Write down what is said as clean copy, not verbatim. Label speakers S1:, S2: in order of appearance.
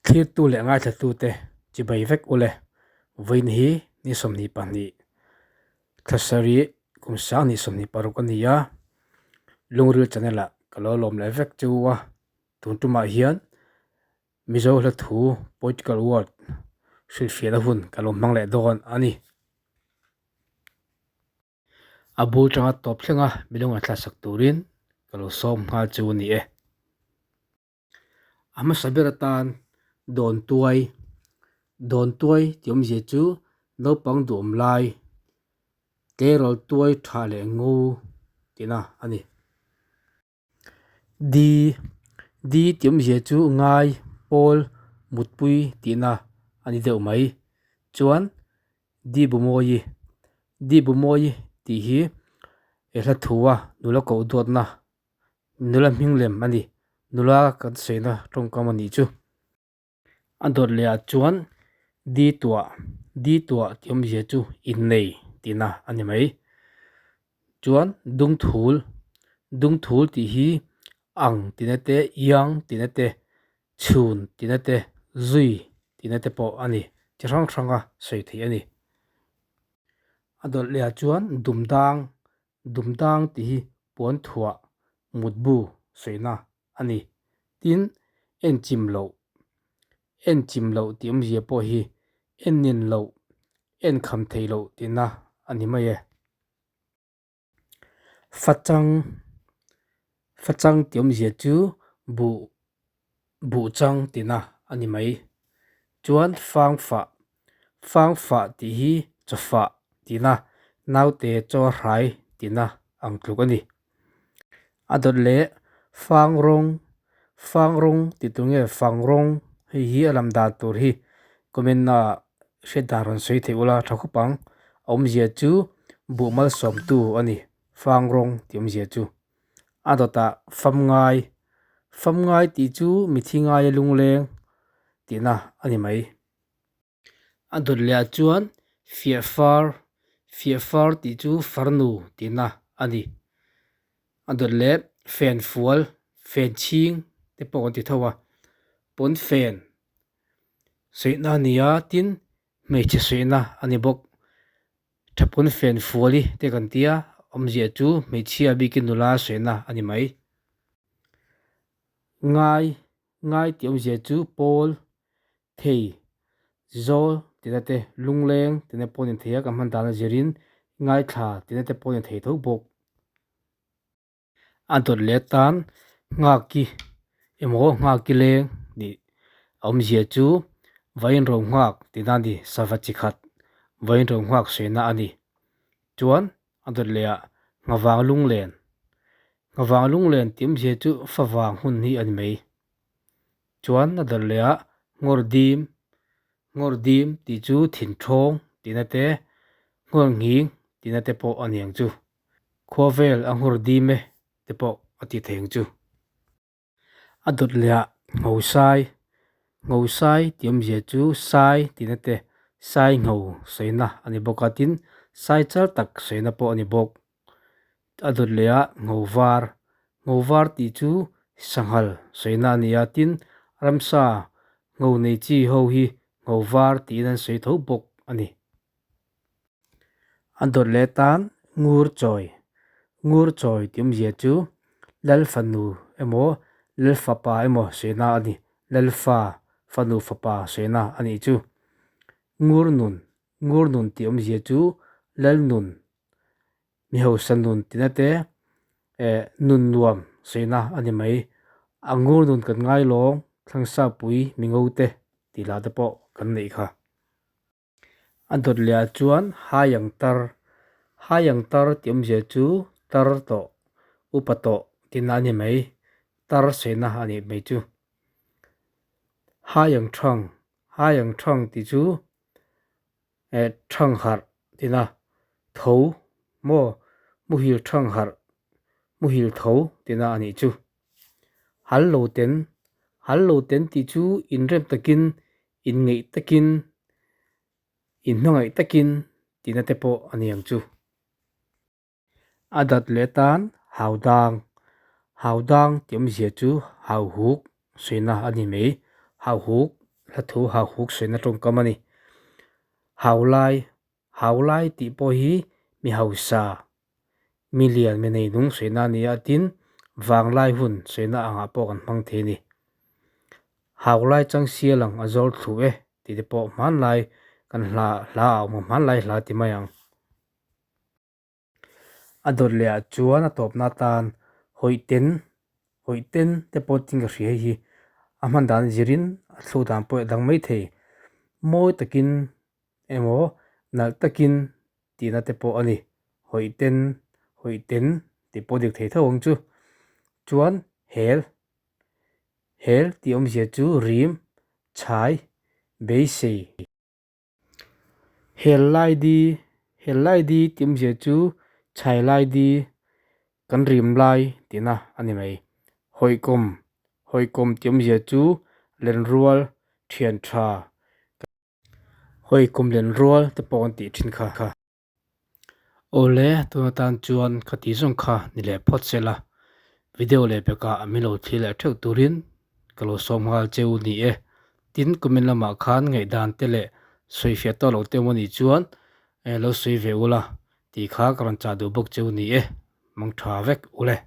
S1: Thlirtu leh ngaithlatute chibai vek ule. Vawiin hi ni 22, thla sarih kum 2026 a ni a, Lungril channel ah ka lo lawm leh vek chu a. Tun tumah hian Mizo hla thu poetical word hrilhfiahna hun ka lo hmang leh dawn a ni. A bul tanga tawp thlenga milung an thlasak turin ka lo sawm nghal chu a ni e. A hmasa ber atan Dawntuai, Dawntuai tih awmzia chu naupang duhawm lai, tleirawl tuai tha leh ngo tihna a ni. Di, Di tih awmzia chu ngai, pawl, mutpui tihna a ni deuh mai. Chuan Di Bumawi, Di Bumawi tih hi he hla thua nula koh duatna Nula hming lem a ni. Nula kan sawina tawngkam a nih chu. A dawt leh ah chuan di tuah, di tuah tih awmzia chu innei tihna a ni mai. Chuan dungthul, dungthul tih hi ang tihna te, iang tihna te, chhun tihna te, zui tihna te pawh a ni. Chi hrang hranga sawi theih a ni. A dawt leh ah chuan dumdang, Dumdang tih hi puan thuah mutbu sawina a ni. Tin, en chim loh, en chim loh tih awmzia pawh hi en nin loh, en kham theih loh tihna a ni mai e. Fachang, fachang tih awmzia chu buh, buh chang tihna a ni mai. Chuan fangfah, fangfah tih hi chawfah tihna, naute chaw hrai tihna ang tluk a ni. A dawt leh fang rawng, fang rawng tih tur nge fang rawng hei hi a lam dan tur hi comment na ah hriat dan rawn sawi theih ula tha khawp ang. A awmzia chu buh malsawmtu a ni, fang rawng tih awmzia chu. A dawtah fam ngai, fam ngai tih chu mithi ngaia lungleng tihna a ni mai. A dawt leh ah chuan fiah far, fiah far tih chu farnu tihna a ni. A dawt leh fen fual, fen chhing te pawh kan ti tho a, pawn fen suihna a ni a, tin hmeichhe suihna a ni bawk. Tha pawn fen fual i te kan tia, awmzia chu hmeichhia bikin nula suihna a ni mai. Ngai, ngai tih awmzia chu pawl. Thei, zawl tihna te, lungleng tihna pawh a ni thei a, kan hman dan a zirin ngaithla tihna te pawh a ni thei tho bawk. A dawt leh atan nghaki emaw nghaki leng tih a awmzia chu vawiin ro nghak tihna a ni, sava chi khat vawiin ro nghak sawina a ni. Chuan a dawt leh ah nghavang lunglen, nghavang lunglen tih awmzia chu favang hun hi a ni mai. Chuan a dawt leh ah nghawr dim, nghawr dim tih chu thin thawng tihna te, nghawr nghing tihna te pawh a ni ang chu. Khua vel a nghawr dim e te pawh a ti thei ang chu. A dawt leh ah nghosai, nghosai tih awmzia chu sai tihna te, sai ngho sawina a ni bawk a, tin sai chal tak sawina pawh a ni bawk. A dawt leh ah ngho var, ngho var tih chu sanghal sawina a ni a, tin ramsa ngho nei chi ho hi ngho var tiin an sawi tho bawk a ni. A dawt leh tan ngur chawi, ngur chawi tih awmzia chu lal fanu emaw lal fapa emaw sawina a ni, lal fa, fanu fapa sawina a nih chu. Ngur nun, ngur nun tih awmzia chu lal nun Mi hausa nun tina te eh nun nuam sawina a ni mai. A ngur nun kan ngai lawng thlangsa pui mi ngo te tih lah te pawh kan neih kha. A dawt leh ah chuan hai ang tar, hai ang tar tih awmzia chu tar tawh, upa tawh tihna a ni mai. Tar sawina a nih mai chu. Hai ang thang, hai ang thang tih chu eh thang harh tina tho maw muhil thang harh muhil tho tina a nih chu. Hal lo ten, hal lo ten tih chu inrem takin inngeih takin inhmangaih takin tina te pawh a ni ang chu. A dat leh atan hau dang, hau dang tih awmzia chu hau huk sawina a ni mai, hau huk. hla thu hauhuk sawiina tawngkam a ni. Haulai, Haulai tih pawh hi mi hausa, mi lian, mi neinung sawiina a ni a, tin vanglai hun sawiina angah pawh kan hmang thei a ni. Haulai chang sial ang a zawr thlu e tih te pawh hmanlai kan hla hla a awm a, hmanlai hla ti mai ang. A dawt leh ah chuan a tawpna atan hawihten hawihten te pawh tin ka hria hei hi a hman dan zirin a thluh dan pawh a dang mai thei. Mawi takin emaw nalh takin tihna te pawh a ni. Hawihten hawihten tih pawh dik thei tho ang chu. Chuan hel hel tih awmzia chu rim chhai beisei. Hel lai di, hel lai di tih awmzia chu chhai lai di kan rim lai tihna a ni mai. Hawihkawm, hawihkawm tih awmzia chu lenrual thian tha hawihkawm lenrual te pawh an tih thin kha. Awle, tun atan chuan ka tih zawng kha ni leh phawt se la, video leh pekah min lo thlir leh theuh turin ka lo sawm nghal che u ni e. Tin, comment lamah khan ngaihdan te leh sawifiah tawh loh te awm anih chuan lo sawi ve ula tih kha ka rawn chah duh bawk che u ni e. Mangtha vek ule.